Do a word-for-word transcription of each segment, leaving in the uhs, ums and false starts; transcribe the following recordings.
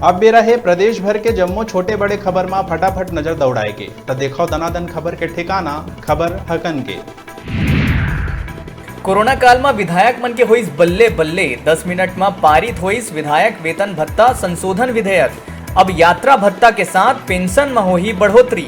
अब बेरा हे प्रदेश भर के जम्मो छोटे बड़े खबर मा फटाफट नजर दौड़ाए के। त देखव दनादन खबर के ठिकाना, खबर हकन के। कोरोना काल म विधायक मन के होइस बल्ले बल्ले, दस मिनट म पारित होइस विधायक वेतन भत्ता संशोधन विधेयक। अब यात्रा भत्ता के साथ पेंशन म होही बढ़ोतरी।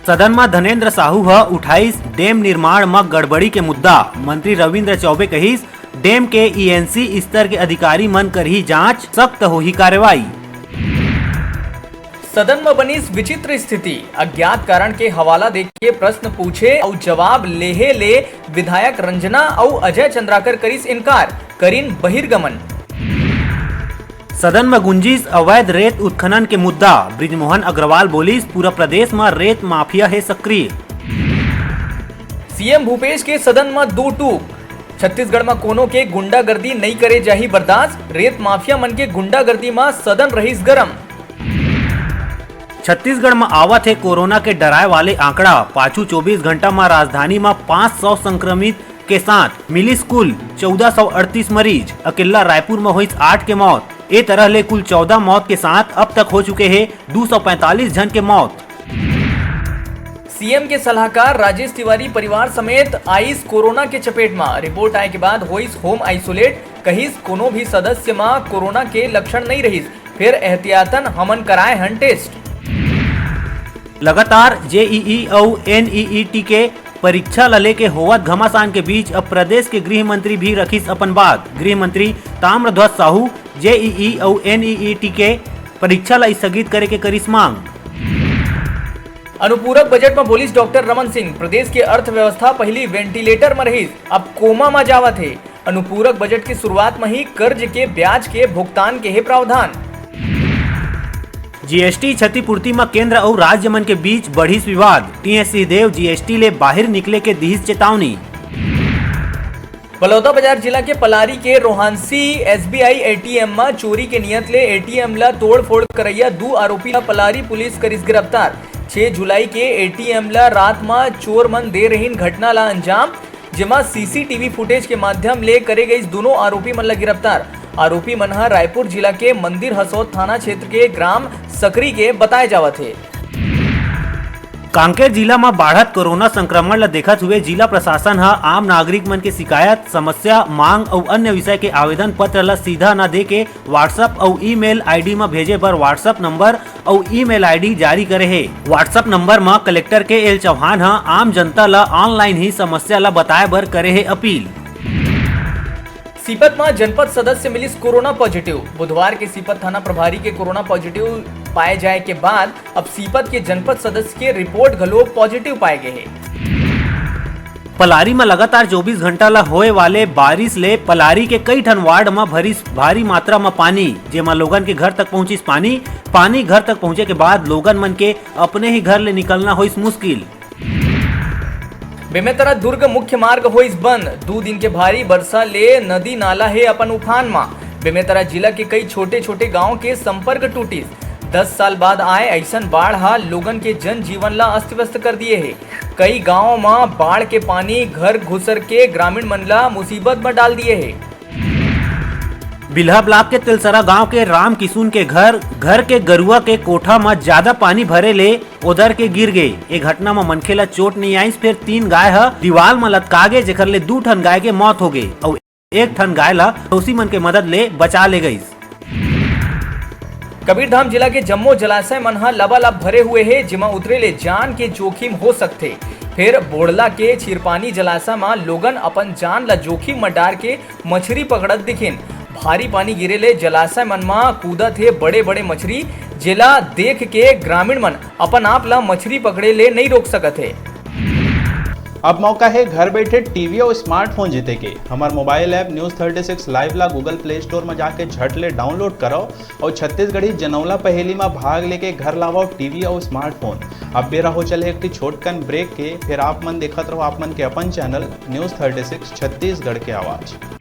सदन म धनेंद्र साहू ह उठाइस डैम निर्माण म गड़बड़ी के मुद्दा। मंत्री रविंद्र चौबे कहिस, डैम के ईएनसी स्तर के अधिकारी मन करही जांच, सख्त होही कार्रवाई। सदन म बनिस विचित्र स्थिति, अज्ञात कारण के हवाला देके प्रश्न पूछे अउ जवाब लेहे ले विधायक रंजना अउ अजय चंद्राकर करिस इनकार, करिन बहिर्गमन। सदन म गुंजिस अवैध रेत उत्खनन के मुद्दा। बृजमोहन अग्रवाल बोलिस, पूरा प्रदेश म रेत माफिया हे सक्रिय। सीएम भूपेश के सदन म दू टूक। छत्तीसगढ़ म कोनो के गुंडागर्दी नइ करे जाही बर्दाश्त, रेत माफिया मन के गुंडागर्दी म सदन रहिस गरम। छत्तीसगढ़ म आवत हे कोरोना के डराए वाले आंकड़ा। पाछू चौबीस घंटा म राजधानी म पाँच सौ संक्रमित के साथ मिलिस कुल चौदह सौ अड़तीस मरीज। अकेल्ला रायपुर म होइस आठ के मौत। ए तरह ले कुल चौदह मौत के साथ अब तक हो चुके हे दू सौ पैंतालीस झन के मौत। सीएम के सलाहकार राजेश तिवारी परिवार समेत आइस कोरोना के चपेट म। रिपोर्ट आए के बाद होइस होम आइसोलेट। कहिस, कोनो भी सदस्य म कोरोना के लक्षण नइ रहिस, फेर एहतियातन हमन कराए हन टेस्ट। लगातार जेईई अउ एनईईटी के परीक्षा ल लेके होवत घमासान के बीच अब प्रदेश के गृह मंत्री भी रखिस अपन बात। गृह मंत्री ताम्रध्वज साहू जेईई अउ एनईईटी के परीक्षा ल स्थगित करे के करिस मांग। अनुपूरक बजट म बोलिस डॉक्टर रमन सिंह, प्रदेश के अर्थव्यवस्था पहिली वेंटिलेटर म रहिस, अब कोमा म जावत हे। अनुपूरक बजट के शुरुआत म ही कर्ज के ब्याज के भुगतान के हे प्रावधान। जीएसटी क्षतिपूर्ति म केंद्र अउ राज्य मन के बीच बढ़िस विवाद। टीएस सिंहदेव जीएसटी ले बाहिर निकले के दिहिस चेतावनी। बलौदाबाजार जिला के पलारी के रोहांसी एसबीआई एटीएम म चोरी के नियत ले एटीएम ल तोड़फोड़ करैया दू आरोपी ल पलारी पुलिस करिस गिरफ्तार। छह जुलाई के एटीएम ल रात म चोर मन दे रहिन घटना ल अंजाम, जेमा सीसीटीवी फुटेज के माध्यम ले करे गइस दुनों आरोपी मन ल गिरफ्तार। आरोपी मन ह रायपुर जिला के मंदिर हसौद थाना क्षेत्र के ग्राम सकरी के बताए जावत हे। कांकेर जिला म बाढ़त कोरोना संक्रमण ल देखत हुए जिला प्रशासन ह आम नागरिक मन के शिकायत, समस्या, मांग अउ अन्य विषय के आवेदन पत्र ल सीधा न देके WhatsApp अउ ईमेल आईडी म भेजे बर WhatsApp नंबर अउ ईमेल आईडी जारी करे हे। WhatsApp नंबर म कलेक्टर के एल चौहान ह आम जनता ल ऑनलाइन ही समस्या ल बताए बर करे हे अपील। सीपत म जनपद सदस्य मिलिस कोरोना पॉजिटिव। बुधवार के सीपत थाना प्रभारी के कोरोना पॉजिटिव पाए जाए के बाद अब सीपत के जनपद सदस्य के रिपोर्ट घलो पॉजिटिव पाए गे हे। पलारी म लगातार चौबीस घंटा ल होए वाले बारिश ले पलारी के कई ठन वार्ड म भरिस भारी मात्रा म पानी, जेमा लोगन के घर तक पहुंचिस पानी। पानी घर तक पहुंचे के बाद लोगन मन के अपने ही घर ले निकलना होइस मुश्किल। बेमेतरा दुर्ग मुख्य मार्ग होइस बंद। दू दिन के भारी बरसा ले नदी नाला हे अपन उफान म। बेमेतरा जिला के कई छोटे-छोटे गांव के संपर्क टूटिस। दस साल बाद आए अइसन बाढ़ ह लोगन के जनजीवन ल अस्त-व्यस्त कर दिए हे। कई गांव म बाढ़ के पानी घर घुसर के ग्रामीण मन ल मुसीबत म डाल दिए हे। बिल्हा ब्लॉक के तेलसरा गांव के राम किशुन के घर, घर के गरुआ के कोठा म ज्यादा पानी भरे ले ओदर के गिर गे। ए घटना म मनखे ल चोट नइ आइस, फेर तीन गाय ह दीवाल म लटका गे, जेकर ले दू ठन गाय के मौत हो गे अउ एक ठन गाय ल पड़ोसी मन के मदद ले बचा ले गइस। कबीरधाम जिला के जम्मो जलाशय मन ह लबालब भरे हुए हे, जेमा उतरे ले जान के जोखिम हो सकथे। फेर बोड़ला के छिरपानी जलाशय म लोगन अपन जान ल जोखिम म डार के मछरी पकड़त दिखिन। भारी पानी गिरे ले जलाशय मन म कूदत हे बड़े-बड़े मछरी, जेला देख के ग्रामीण मन अपन आप ल मछरी पकड़े ले नइ रोक सकत हे। अब मौका हे घर बैठे टीवी अउ स्मार्टफोन जीते के। हमर mobile app news thirty six live ला Google Play Store म जाके झट ले डाउनलोड करव अउ छत्तीसगढ़ी जनौला पहेली म भाग लेके घर लावव टीवी अउ स्मार्टफोन। अब बेरा हो चले एक ठी छोटकन ब्रेक के, फेर आप मन देखत रहो आप मन के अपन channel news thirty six Chhattisgarh के आवाज़।